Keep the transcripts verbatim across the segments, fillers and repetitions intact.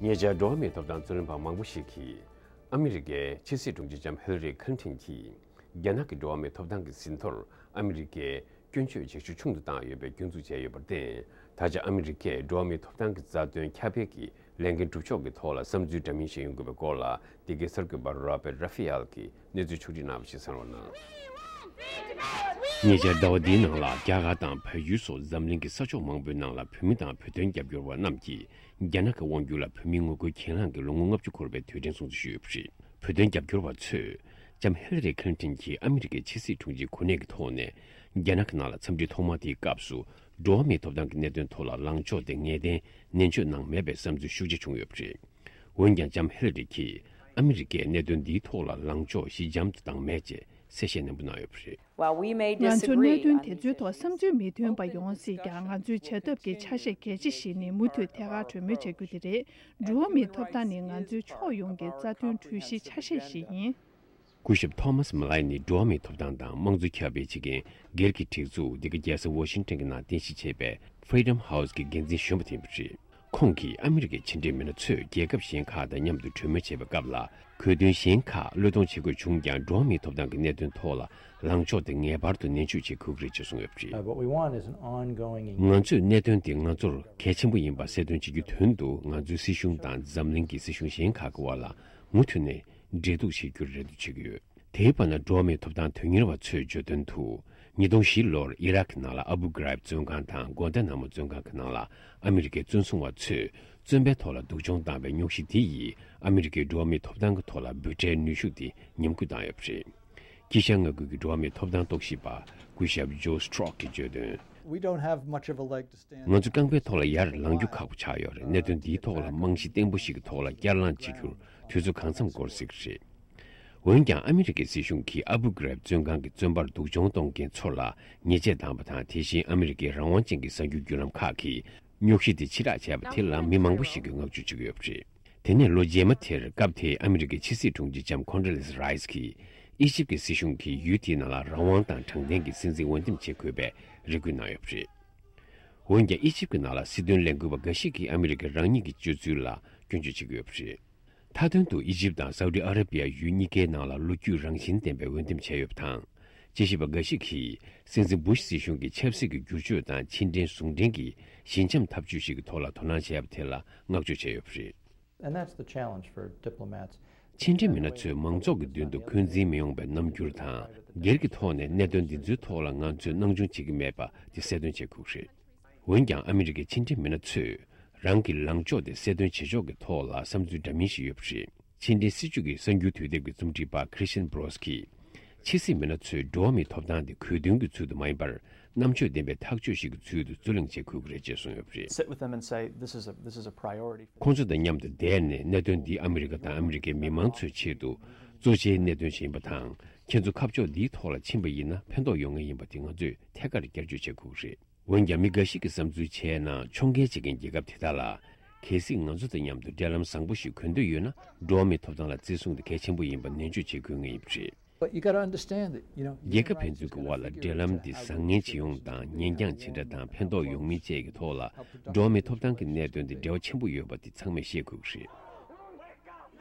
ཉེ་ཆར་འགྲོ་བ་མིའི་ཐོབ་ཐང་རྩོད་ལེན་པ་མང་པོ་ཞིག་གིས། ཨ་མི་རི་ཀའི་ཕྱི་སྲིད་དྲུང་ཆེ་ལྕམ་ཧི་ལ་རི་ཁི་ལིན་ཊོན་གྱིས། རྒྱ་ནག་གི་འགྲོ་བ་མིའི་ཐོབ་ཐང་གི་ཟིན་ཐོར་ཨ་མི་རི་ཀས་སྐྱོན་བརྗོད་བྱེད་ཤུགས་ཆུང་དུ་བཏང་ཡོད་པའི་སྐྱོན་འཛུགས་བྱས་ཡོད་པར་བརྟེན། ད་ཆ་ཨ་མི་རི་ཀས་འགྲོ་བ་མིའི་ཐོབ་ཐང་གི་རྩ་དོན་ཁྱབ་སྤེལ་གྱི་ལས་འགན་སྒྲུབ་ཕྱོགས་ཀྱི་ཐོག་ལ་བསམ་ཚུལ་འདྲ་མིན་བཤད་ཡོང་དགོས་པའི་སྐོར་ལ། འདི་གའི་གསར་འགོད་པ་རོ་བེར་ར་ཧྥི་ཨེལ་གྱིས་གནས་ཚུལ་ཕྱོགས་སྒྲིག་གནང་བ་ཞིག་གསན་རོགས་གནང་། ཉེ་ཆར་ཟླ་བ་འདིའི་ནང་ལ་རྒྱ་གར་དང་བལ་ཡུལ་སོགས་འཛམ་གླིང་གི་ས་ཕྱོགས་མང་པོའི་ནང་ལ་བོད་མི་དང་བོད་དོན་རྒྱབ་སྐྱོར་བ་རྣམས་ཀྱིས་རྒྱ་ནག་གི་དབང་སྒྱུར་ལ་བོད་མིའི་ངོ་རྒོལ་གྱེན་ལངས་ཀྱི་ལོ་ངོ་ལྔ་བཅུ་འཁོར་བའི་དུས་དྲན་སྲུང་བརྩི་ཞུས་ཡོད་པ་རེད། བོད་དོན་རྒྱབ་སྐྱོར་བ་ཚོས་ལྕམ་ཧི་ལ་རི་ཁི་ལིན་ཊོན་གྱིས་ཨ་མི་རི་ཀའི་ཕྱི་སྲིད་དྲུང་ཆེའི་གོ་གནས་ཀྱི་ཐོག་ནས་རྒྱ་ནག་གི་ནང་ལ་འཚམས་འདྲི་ཐོག་མ་དེའི་སྐབས་སུ་འགྲོ་བ་མིའི་ཐོབ་ཐང་གི་གནད་དོན་ཐོག་ལ་ལངས་ཕྱོགས་དེ་ངེས་གཏན་ནན་བརྗོད་གནང་མེད་པའི་བསམ་ཚུལ་ཤུགས་ཆེ་བྱུང་ཡོད་པ་རེད། འོན་ཀྱང་ལྕམ་ཧི་ལ་རི་གིས་ཨ་མི་རི་ཀས་གནད་དོན་འདིའི་ཐོག་ལ་ལངས་ཕྱོགས་ཞི་འཇམ་དུ་བཏང་མེད་ཅེས་གསལ་བཤད་ནན་པོ་གནང་ཡོད་པ་རེད། While we may ང་ཚོ་གནད་དོན་དེ་ཚོའི་ཐོག་བསམ་ཚུལ་མི་མཐུན་པ་ཡོང་སྲིད་ཀྱང་། ང་ཚོའི་བྱ་ཐབས་ཀྱི་ཆ་ཤས་གལ་ཆེ་ཞིག་ནི་མུ་མཐུད་ཐད་ཀར་གྲོས་མོལ་བྱ་རྒྱུ་དེ་རེད། འགྲོ་བ་མིའི་ཐོབ་ཐང་ནི་ང་ཚོའི་ཕྱོགས་ཡོངས་ཀྱི་རྩ་དོན་གྲོས་གཞིའི་ཆ་ཤས་ཤིག་ཡིན། སྐུ་ཞབས་ཐོ་མཱས་མ་ལའི་ནི་འགྲོ་བ་མིའི་ཐོབ་ཐང་དང་དམངས་གཙོ་ཁྱབ་སྤེལ་བྱེད་མཁན་སྒེར་གྱི་སྒྲིག་འཛུགས་འདི་ག་རྒྱལ་ས་ཝ་ཤིང་ཊོན་གྱི་ནང་རྟེན་གཞི་བྱས་པའི་Freedom House་གི་འགན་འཛིན་གཞོན་པ་དེ་ཡིན་པ་རེད། ཁོང་གིས་ཨ་མི་རི་ཀའི་ཕྱི་འབྲེལ་མི་སྣ་ཚོས་རྒྱལ་ཁབ་གཞན་ཁག་དང་མཉམ་དུ་གྲོས་མོལ་བྱེད་པའི་སྐབས་ལ། གོ་དོན་གཞན་ཁག་བློས་གཏོང་བྱེད་དགོས་བྱུང་ཀྱང་། འགྲོ་བ་མིའི་ཐོབ་ཐང་གི་གནད་དོན་ཐོག་ལ་ལངས་ཕྱོགས་དེ་ངེས་པར་དུ་ནན་བརྗོད་བྱེད་དགོས་ཀྱི་རེད་ཅེས་གསུངས་ཡོད་པ་རེད། Uh, what we want is an ongoing engagement. ང་ཚོས་གནད་དོན་དེ་ང་ཚོར་གལ་ཆེན་པོ་ཡིན་པ་གསལ་སྟོན་བྱེད་རྒྱུའི་དོན་དུ། ང་ཚོའི་སྲིད་གཞུང་དང་འཛམ་གླིང་གི་སྲིད་གཞུང་གཞན་ཁག་གི་དབར་ལ་མུ་མཐུད་ནས་འབྲེལ་གཏུག་བྱེད་རྒྱུར་རེ་ལྟོས་བྱེད་ཀྱི་ཡོད། དེའི་བར་ན། འགྲོ་བ་མིའི་ཐོབ་ཐང་དོན་གཉེར་བ་ཚོས་བརྗོད་དོན་དུ། ཉིས་སྟོང་བཞི་ལོར་ཨི་རག་གི་ནང་ལ་ཨ་བུ་གྷི་རེབ་བཙོན་ཁང་དང་གོན་ཏ་ན་མོ་བཙོན་ཁང་གི་ནང་ལ་ཨ་མི་རི་ཀའི་བཙོན་སྲུང་བ་ཚོས་བཙོན་པའི་ཐོག་ལ་སྡུག་སྦྱོང་བཏང་བའི་རྙོག་གཞི་དེ་ཡིས་ཨ་མི་རི་ཀའི་འགྲོ་བ་མིའི་ཐོབ་ཐང་གི་ཐོག་ལ་འབོད་སྒྲའི་ནུས་ཤུགས་དེ་ཉམས་རྒུད་བཏང་ཡོད་པ་རེད། དཀྱིལ་ཤར་མངའ་ཁུལ་གྱི་འགྲོ་བ་མིའི་ཐོབ་ཐང་རྟོག་ཞིབ་པ་སྐུ་ཞབས་ཇོ་སི་ཊོག་གིས་བརྗོད་དོན། We don't have much of a leg to stand on. ང་ཚོ་རྐང་པའི་ཐོག་ལ་ཡར་ལངས་རྒྱུ་ཁག་པོ་ཆགས་ཡོད་རེད། གནད་དོན་འདིའི་ཐོག་ལ་རྨང་གཞི་བརྟན་པོ་ཞིག་གི་ཐོག་ལ་བསྐྱར་ལངས་བྱེད་རྒྱུར་དུས་ཚོད་གང་འཚམ་འགོར་སྲིད་ཀྱི་རེད། འོན་ཀྱང་། ཨ་མི་རི་ཀའི་སྲིད་གཞུང་གིས་ཨ་བུ་གྷི་རེབ་བཙོན་ཁང་གི་བཙོན་པར་སྡུག་སྦྱོང་གཏོང་མཁན་ཚོ་ལ་ཉེས་ཆད་བཏང་བ་དང་། དེ་བཞིན་ཨ་མི་རི་ཀའི་རང་དབང་ཅན་གྱི་གསར་འགྱུར་བརྒྱུད་ལམ་ཁག་གིས་རྙོག་གཞི་དེ་ཕྱི་བསྒྲགས་བྱས་པ་དེ་ལ་མི་མང་པོ་ཞིག་གིས་བསྔགས་བརྗོད་བྱེད་ཀྱི་ཡོད་པ་རེད། དེ་ནས་ལོ་རྗེས་མ་དེར། སྐབས་དེའི་ཨ་མི་རི་ཀའི་ཕྱི་སྲིད་དྲུང་ཆེ་ལྕམ་ཁོན་ཌོ་ལེ་སི་རཱས་ཀྱིས་ཨི་ཇིབ་ཀྱི་སྲིད་གཞུང་གིས་ཡུལ་དེའི་ནང་ལ་རང་དབང་དང་དྲང་བདེན་གྱི་སྲིད་འཛིན་འོས་འདེམས་བྱེད་དགོས་པའི་རེ་སྐུལ་གནང་ཡོད་པ་རེད། འོན་ཀྱང་། ཨི་ཇིབ་ཀྱི་ནང་ལ་སྲིད་དོན་ལས་འགུལ་བ་འགའ་ཞིག་གིས་ཨ་མི་རི་ཀའི་རང་ཉིད་ཀྱི་སྤྱོད་ཚུལ་ལ་སྐྱོན་བརྗོད་བྱེད་ཀྱི་ཡོད་པ་རེད། མཐའ་དོན་དུ་ཨི་ཇིབ་དང་སའུ་ཏི་ཨ་ར་བི་ཡ་ཡུལ་གཉིས་ཀའི་ནང་ལ་ལོ་རྒྱུས་རང་བཞིན་ལྡན་པའི་འོས་འདེམས་བྱས་ཡོད་པ་དང་། དཔྱད་ཞིབ་པ་འགའ་ཞིག་གིས་སྲིད་འཛིན་བུ་ཤི་སྲིད་གཞུང་གིས་ཆབ་སྲིད་ཀྱི་བསྒྱུར་བཅོས་དང་ཕྱི་འབྲེལ་ཟུང་འབྲེལ་གྱི་ཞི་འཇམ་ཐབས་ཇུས་ཤིག་གི་ཐོག་ལ་དོ་སྣང་བྱས་པ་དེ་ལ་བསྔགས་བརྗོད་བྱས་ཡོད་པ་རེད། And that's the challenge for diplomats. ཕྱི་འབྲེལ་མི་སྣ་ཚོས་མང་ཚོགས་ཀྱི་མདུན་དུ་འཁོན་འཛིན་མི་ཡོང་བའི་རྣམ་འགྱུར་དང་། སྒེར་གྱི་ཐོག་ནས་གནད་དོན་འདི་ཚོའི་ཐོག་ལ་ང་ཚོས་སྣང་ཆུང་བྱེད་ཀྱི་མེད་པ་དེ་གསལ་སྟོན་བྱེད་དགོས་ཀྱི་རེད། འོན་ཀྱང་། ཨ་མི་རི་ཀའི་ཕྱི་འབྲེལ་མི་སྣ་ཚོས་རང་གི་ལངས་ཕྱོགས་དེ་གསལ་སྟོན་བྱེད་ཕྱོགས་ཀྱི་ཐོག་ལ་བསམ་ཚུལ་འདྲ་མིན་ཞིག་ཡོད་པ་རེད། ཕྱི་འབྲེལ་སྲིད་ཇུས་ཀྱི་གསར་འགྱུར་དུས་དེབ་ཀྱི་རྩོམ་སྒྲིག་པ་Christian Bross་གིས། ཕྱི་སྲིད་མི་སྣ་ཚོས་འགྲོ་བ་མིའི་ཐོབ་ཐང་དེ་གོ་དོན་གྱི་ཚུལ་དུ་མ་ཡིན་པར། རྣམ་དཔྱོད་ལྡན་པའི་ཐག་གཅོད་ཞིག་གི་ཚུལ་དུ་རྩོད་གླེང་བྱེད་དགོས་ཀྱི་རེད་ཅེས་གསུངས་ཡོད་པ་རེད། Sit with them and say, "This is a, this is a priority for ཁོང་ཚོ་དང་མཉམ་དུ་བསྡད་ནས། གནད་དོན་འདི་ཨ་མི་རི་ཀ་དང་ཨ་མི་རི་ཀའི་མི་མང་ཚོའི་ཆེད་དུ་གཙོ་ཆེའི་གནད་དོན་ཞིག་ཡིན་པ་དང་། ཁྱེད་ཚོ་ཁ་ཕྱོགས་འདིའི་ཐོག་ལ་ཕྱིན་པ་ཡིན་ན་ཕན་ཐོགས་ཡོང་ངེས་ཡིན་པ་དེ་ང་ཚོས་ཐད་ཀར་བསྐྱར་བརྗོད་བྱེད་དགོས་ཀྱི་རེད། འོན་ཀྱང་། མི་འགའ་ཞིག་གིས་བསམ་ཚུལ་བྱས་ན། ཕྱོགས་འགལ་བྱེད་མཁན་རྒྱལ་ཁབ་དེ་དག་ལ། གལ་སྲིད་ང་ཚོ་དང་མཉམ་དུ་འབྲེལ་ལམ་བཟང་པོ་ཞིག་གོན་འདོད་ཡོད་ན། འགྲོ་བ་མིའི་ཐོབ་ཐང་ལ་བརྩི་སྲུང་དེ་གལ་ཆེན་པོ་ཡིན་པ་ནན་བརྗོད་བྱེད་དགོས་ངེས་ཡིན་པ་རེད། But you gotta understand that, you know, རྒྱལ་ཁབ་ཕན་ཚུན་གྱི་དབར་ལ་འབྲེལ་ལམ་འདི་བཟང་ངན་ཇི་ཡོང་དང་། ཉེན་འགྱངས་ཇི་འདྲ་དང་ཕན་ཐོགས་ཡོང་མིན་བཅས་ཀྱི་ཐོག་ལ། འགྲོ་བ་མིའི་ཐོབ་ཐང་གི་གནད་དོན་དེ་འབྲེལ་བ་ཆེན་པོ་ཡོད་པ་དེ་ཚང་མས་ཤེས་དགོས་ཀྱི་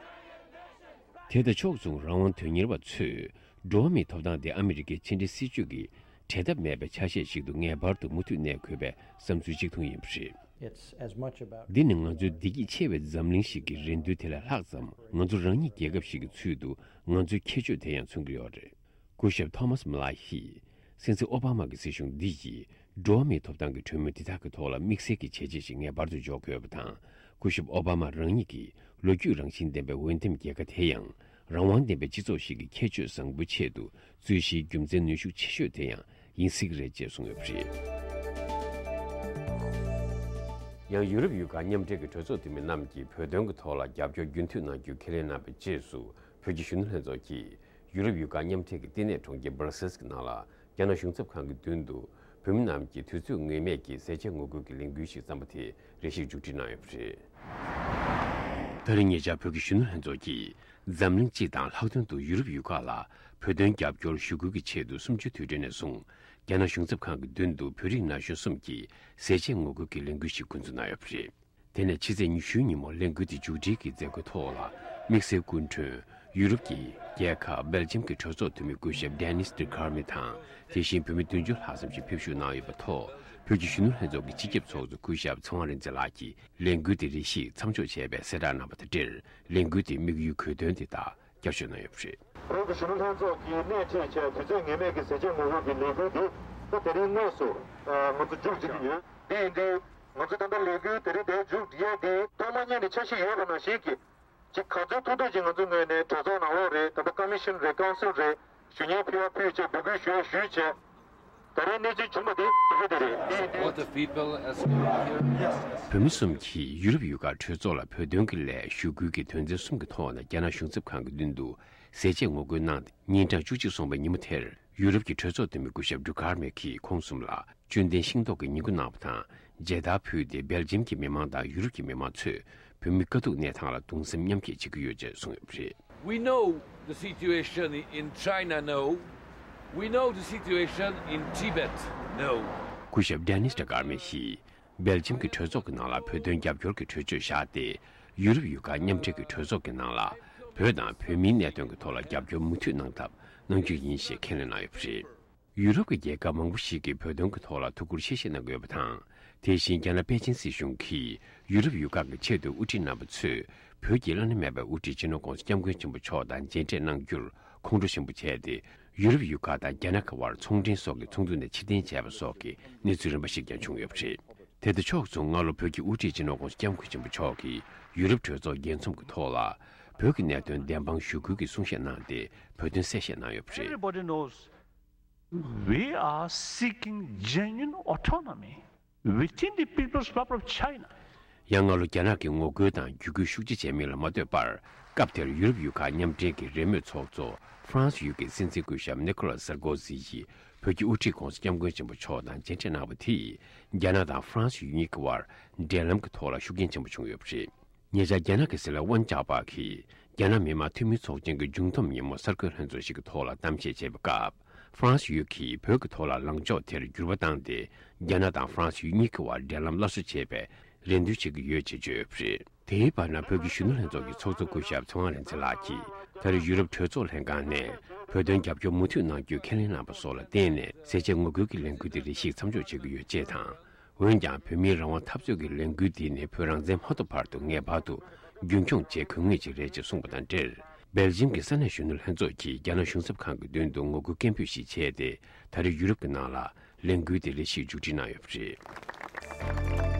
རེད། དེ་དང་ཕྱོགས་མཚུངས། རང་དབང་དོན་གཉེར་བ་ཚོས། འགྲོ་བ་མིའི་ཐོབ་ཐང་དེ་ཨ་མི་རི་ཀའི་ཕྱི་འབྲེལ་སྲིད་ཇུས་ཀྱི་བྲལ་ཐབས་མེད་པའི་ཆ་ཤས་ཤིག་ཏུ་ངེས་པར་དུ་མུ་མཐུད་གནས་དགོས་པའི་བསམ་ཚུལ་གཅིག་མཐུན་ཡིན་པ་རེད། It's as much about འདི་ནི་ང་ཚོའི་བདེ་སྐྱིད་ཆེ་བའི་འཛམ་གླིང་ཞིག་གི་རེ་འདུན་དེ་ལས་ལྷག་ཙམ། ང་ཚོ་རང་ཉིད་རྒྱལ་ཁབ་ཞིག་གི་ཚུལ་དུ་ང་ཚོའི་ཁྱད་ཆོས་དེ་ཡང་མཚོན་གྱི་ཡོད་རེད། སྐུ་ཞབས་ཐོ་མཱས་མ་ལ་ཧི། སྲིད་འཛིན་ཨོ་བྷ་མ་གི་སྲིད་གཞུང་འདི་ཡིས་འགྲོ་བ་མིའི་ཐོབ་ཐང་གི་གྲོས་མོལ་འདི་དག་གི་ཐོག་ལ་དམིགས་བསལ་གྱི་བྱས་རྗེས་ཤིག་ངེས་པར་དུ་འཇོག་དགོས་པ་དང་། སྐུ་ཞབས་ཨོ་བྷ་མ་རང་ཉིད་ཀྱིས་ལོ་རྒྱུས་རང་བཞིན་ལྡན་པའི་འོས་འདེམས་རྒྱལ་ཁ་དེ་ཡང་། རང་དབང་ལྡན་པའི་སྤྱི་ཚོགས་ཤིག་གི་ཁྱད་ཆོས་བཟང་པོའི་ཆེད་དུ་རྩོད་གཞིའི་རྒྱུ་མཚན་ནུས་ཤུགས་ཆེ་ཤོས་དེ་ཡང་ཡིན་སྲིད་ཀྱི་རེད་ཅེས་གསུངས་ཡོད་པ་རེད། ཡང་ཡུ་རོབ་ཡུལ་ཁག་མཉམ་འབྲེལ་གྱི་གྲོས་ཚོགས་འཐུས་མི་རྣམས་ཀྱིས་བོད་དོན་གྱི་ཐོག་ལ་རྒྱབ་སྐྱོར་རྒྱུན་མཐུད་གནང་རྒྱུ་ཁས་ལེན་གནང་བའི་རྗེས་སུ། བོད་ཀྱི་གཞོན་ནུ་ལྷན་ཚོགས་ཀྱིས་ཡུ་རོབ་ཡུལ་ཁག་མཉམ་འབྲེལ་གྱི་བསྟི་གནས་གྲོང་ཁྱེར་སྦར་སེལ་གྱི་ནང་ལ། རྒྱ་ནག་གཞུང་ཚབ་ཁང་གི་མདུན་དུ་བོད་མི་རྣམས་ཀྱིས་དུས་ཚོད་ངེས་མེད་ཀྱིས་ཟས་བཅད་ངོ་རྒོལ་གྱི་ལས་འགུལ་ཞིག་བརྩམས་པ་དེ་རེ་ཞིག་མཇུག་སྒྲིལ་གནང་ཡོད་པ་རེད། ད་རེས་ཉེ་ཆར་བོད་ཀྱི་གཞོན་ནུ་ལྷན་ཚོགས་ཀྱིས་འཛམ་གླིང་སྤྱི་དང་ལྷག་དོན་དུ་ཡུ་རོབ་ཡུལ་ཁག་ལ་བོད་དོན་རྒྱབ་སྐྱོར་ཞུ་སྐུལ་གྱི་ཆེད་དུ། གསུམ་བཅུའི་དུས་དྲན་ནས་བཟུང་རྒྱ་ནག་གཞུང་ཚབ་ཁང་གི་མདུན་དུ་བོད་རིགས་ན་གཞོན་གསུམ་གྱིས་ཟས་བཅད་ངོ་རྒོལ་གྱི་ལས་འགུལ་ཞིག་འགོ་འཛུགས་གནང་ཡོད་པ་རེད། དེ་ནས་ཕྱི་ཚེས་ཉི་ཤུའི་ཉིན་མོ་ལས་འགུལ་དེ་མཇུག་སྒྲིལ་གྱི་མཛད་སྒོའི་ཐོག་ལ། དམིགས་བསལ་སྐུ་མགྲོན་ཡུ་རོབ་ཀྱི་རྒྱལ་ཁབ་སྦེལ་ཇམ་གྱི་གྲོས་ཚོགས་འཐུས་མི་སྐུ་ཞབས་ཌེ་ནིས་ཌི་ཀར་མེ་དང་། དེ་བཞིན་བོད་མི་བདུན་ཅུ་ལྷག་ཙམ་ཞིག་ཕེབས་ཞུགས་གནང་ཡོད་པའི་ཐོག་བོད་ཀྱི་གཞོན་ནུ་ལྷན་ཚོགས་ཀྱི་སྤྱི་ཁྱབ་ཚོགས་གཙོ་སྐུ་ཞབས་ཚེ་དབང་རིག་འཛིན་ལགས་ཀྱིས་ལས་འགུལ་དེ་རེ་ཞིག་མཚམས་འཇོག་བྱས་པའི་གསལ་བསྒྲགས་གནང་བ་དང་འབྲེལ། ལས་འགུལ་དེའི་དམིགས་ཡུལ་གོ་དོན་དེ་དག་བསྐྱར་ཞུ་གནང་ཡོད་པ་རེད། བོད་ཀྱི་གཞོན་ནུ་ལྷན་ཚོགས་ཀྱིས་སྣེ་ཁྲིད་བྱས་དུས་ཚོད་ངེས་མེད་ཀྱི་ཟས་བཅད་ངོ་རྒོལ་གྱི་ལས་འགུལ་འདི་ད་དེ་རིང་དངོས་སུ་ང་ཚོ་མཇུག་སྒྲིལ་གྱི་ཡོད། དེ་ཡིན་དུས་ང་ཚོ་ད་ལྟ་ལས་འགུལ་དེ་རིང་དེ་མཇུག་སྒྲིལ་ཡས་དེ་ཐོག་མ་ཉིད་ནས་འཆར་གཞི་ཡོད་པ་ནང་བཞིན་གྱི་ཅིག་ག་ཚོད་ཐུབ་ཐུབ་ཅིག་ང་ཚོའི་ངོས་ནས་གྲོས་ཚོགས་ནང་ལོགས་རེད། ད་ལྟ་ཀོ་མི་ཤོན་རེད། ཀའུན་སིལ་རེད། ཞུ་སྙན་ཕུལ་བ་ཕུལ་བྱས། འབོད་སྐུལ་ཞུ་བ་ཞུས་བྱས། ད་རེས་གནས་ཚུལ་བྱུང་བ་དེ་དེ་ག་དེ་རེད། དེ་ཡིན་དུས། What the people asking here? Yes, yes. བོད་མི་གསུམ་གྱིས་ཡུ་རོབ་ཡུལ་ཁག་གྲོས་ཚོགས་ལ་བོད་དོན་གྱི་སླད་ཞུ་སྐུལ་གྱི་དོན་ཚན་གསུམ་གྱི་ཐོག་ནས་རྒྱ་ནག་གཞུང་ཚབ་ཁང་གི་མདུན་དུ་ཟས་བཅད་ངོ་རྒོལ་གནང་སྟེ། ཉིན་གྲངས་བཅུ་གཅིག་སོང་བའི་ཉིན་མོ་དེར་ཡུ་རོབ་ཀྱི་གྲོས་ཚོགས་འཐུས་མི་སྐུ་ཞབས་ཌི་ཀར་མེ་གིས་ཁོང་གསུམ་ལ་བཅུད་ལྡན་ཤིང་ཏོག་གི་ཉིན་གུང་གནང་བ་དང་། མཇལ་དར་ཕུལ་ཏེ། སྦེལ་ཇམ་གྱི་མི་མང་དང་ཡུ་རོབ་ཀྱི་མི་མང་ཚོས་བོད་མིའི་དཀའ་སྡུག་གནས་སྟངས་ལ་གདུང་སེམས་མཉམ་སྐྱེད་བྱེད་ཀྱི་ཡོད་ཅེས་གསུངས་ཡོད་པ་རེད། We know the situation in China now. We know the situation in Tibet now. སྐུ་ཞབས་ཌེ་ནིས་ཌི་ཀར་མེ་ཡིས་སྦེལ་ཇམ་གྱི་གྲོས་ཚོགས་ཀྱི་ནང་ལ་བོད་དོན་རྒྱབ་སྐྱོར་གྱི་གྲོས་ཆོད་བཞག་སྟེ། ཡུ་རོབ་ཡུལ་ཁག་མཉམ་འབྲེལ་གྱི་གྲོས་ཚོགས་ཀྱི་ནང་ལ་བོད་དང་བོད་མིའི་གནད་དོན་གྱི་ཐོག་ལ་རྒྱབ་སྐྱོར་མུ་མཐུད་གནང་ཐབས་གནང་རྒྱུ་ཡིན་ཞེས་ཁས་ལེན་གནང་ཡོད་པ་རེད། ཡུ་རོབ་ཀྱི་རྒྱལ་ཁབ་མང་པོ་ཞིག་གིས་བོད་དོན་གྱི་ཐོག་ལ་ཐུགས་ཁུར་ཆེ་བཞེས་གནང་གི་ཡོད་པ་དང་། དེ་བཞིན་རྒྱ་ནག་པེ་ཅིན་སྲིད་གཞུང་གིས་ཡུ་རོབ་ཡུལ་ཁག་གི་ཆེས་མཐོའི་དབུ་ཁྲིད་རྣམ་པ་ཚོས་བོད་ཀྱི་བླ་ན་མེད་པའི་དབུ་ཁྲིད་སྤྱི་ནོར་༸གོང་ས་༸སྐྱབས་མགོན་ཆེན་པོ་མཆོག་དང་མཇལ་འཕྲད་གནང་རྒྱུར་ཁོང་ཁྲོ་ཆེན་པོ་བྱས་ཏེ། ཡུ་རོབ་ཡུལ་ཁག་དང་རྒྱ་ནག་གི་དབར་ཚོང་འབྲེལ་སོགས་ཀྱི་ཚོགས་འདུ་ནས་ཕྱིར་འཐེན་བྱས་པ་སོགས་ཀྱི་གནས་ཚུལ་རིམ་པ་ཞིག་ཀྱང་བྱུང་ཡོད་པ་རེད། དེ་དང་ཕྱོགས་མཚུངས། སྔ་ལོ་བོད་ཀྱི་དབུ་ཁྲིད་སྤྱི་ནོར་༸གོང་ས་༸སྐྱབས་མགོན་ཆེན་པོ་མཆོག་གིས་ཡུ་རོབ་གྲོས་ཚོགས་རྒྱས་འཛོམས་ཀྱི་ཐོག་ལ་བོད་ཀྱི་གནད་དོན་བདེན་དཔང་ཞུ་སྐུལ་གྱི་གསུང་བཤད་གནང་སྟེ། བོད་དོན་གསལ་བཤད་གནང་ཡོད་པ་རེད། Everybody knows we are seeking genuine autonomy within the People's Republic of China. ཡང་སྔ་ལོ་རྒྱ་ནག་གིས་ངོ་རྒོལ་དང་བརྒྱུད་སྐུལ་ཤུགས་ཆེ་བྱས་མིན་ལ་མ་ལྟོས་པར། སྐབས་དེར་ཡུ་རོབ་ཡུལ་ཁག་མཉམ་འབྲེལ་གྱི་རེས་མོས་ཚོགས་གཙོ་ཧྥ་རན་སི་ཡུལ་གྱི་སྲིད་འཛིན་སྐུ་ཞབས་ནི་ཀོ་ལ་སར་ཀོ་ཟི་ཡིས་བོད་ཀྱི་དབུ་ཁྲིད་༸གོང་ས་༸སྐྱབས་མགོན་ཆེན་པོ་མཆོག་དང་མཇལ་འཕྲད་གནང་བ་དེས། རྒྱ་ནག་དང་ཧྥ་རན་སི་ཡུལ་གཉིས་ཀྱི་དབར་འབྲེལ་ལམ་གྱི་ཐོག་ལ་ཤུགས་རྐྱེན་ཆེན་པོ་བྱུང་ཡོད་པ་རེད། ཉེ་ཆར་རྒྱ་ནག་གི་སྲིད་བློན་ཝུན་ཅཱ་པ་གིས་རྒྱ་ནག་མི་དམངས་འཐུས་མི་ཚོགས་ཆེན་གྱི་མཇུག་བསྡོམས་ཉིན་མོ་གསར་འགོད་ལྷན་ཚོགས་ཤིག་གི་ཐོག་ལ་གཏམ་བཤད་བྱས་པའི་སྐབས། ཧྥ་རན་སི་ཡུལ་གྱིས་བོད་ཀྱི་ཐོག་ལ་ལངས་ཕྱོགས་དེར་འགྱུར་བ་བཏང་སྟེ། རྒྱ་ནག་དང་ཧྥ་རན་སི་ཡུལ་གཉིས་ཀྱི་བར་འབྲེལ་ལམ་སླར་གསོ་བྱེད་པའི་རེ་འདུན་བྱེད་ཀྱི་ཡོད་ཅེས་བརྗོད་ཡོད་པ་རེད། དེའི་བར་ན། བོད་ཀྱི་གཞོན་ནུ་ལྷན་ཚོགས་ཀྱི་ཚོགས་གཙོ་སྐུ་ཞབས་ཚེ་དབང་རིག་འཛིན་ལགས་ཀྱིས། ད་རེས་ཡུ་རོབ་གྲོས་ཚོགས་ལྷན་ཁང་ནས་བོད་དོན་རྒྱབ་སྐྱོར་མུ་མཐུད་གནང་རྒྱུའི་ཁས་ལེན་གནང་བ་སོགས་ལ་བརྟེན་ནས། ཟས་བཅད་ངོ་རྒོལ་གྱི་ལས་འགུལ་དེ་རེ་ཞིག་མཚམས་འཇོག་བྱེད་ཀྱི་ཡོད་ཅེས་དང་། འོན་ཀྱང་། བོད་མིའི་རང་དབང་འཐབ་རྩོད་ཀྱི་ལས་འགུལ་འདི་ནི་བོད་རང་བཙན་མ་ཐོབ་བར་དུ་ངེས་པར་དུ་རྒྱུན་འཁྱོངས་བྱེད་དགོས་ངེས་ཅིག་རེད་ཅེས་གསུངས་པ་དང་འབྲེལ། སྦེལ་ཇམ་གྱི་ས་གནས་གཞོན་ནུ་ལྷན་ཚོགས་ཀྱིས་རྒྱ་ནག་གཞུང་ཚབ་ཁང་གི་མདུན་དུ་ངོ་རྒོལ་སྐད་འབོད་ཞིག་བྱས་ཏེ། ད་རེས་ཡུ་རོབ་ཀྱི་ནང་ལ་ལས་འགུལ་དེ་རེ་ཞིག་མཇུག་སྒྲིལ་གནང་ཡོད་པ་རེད།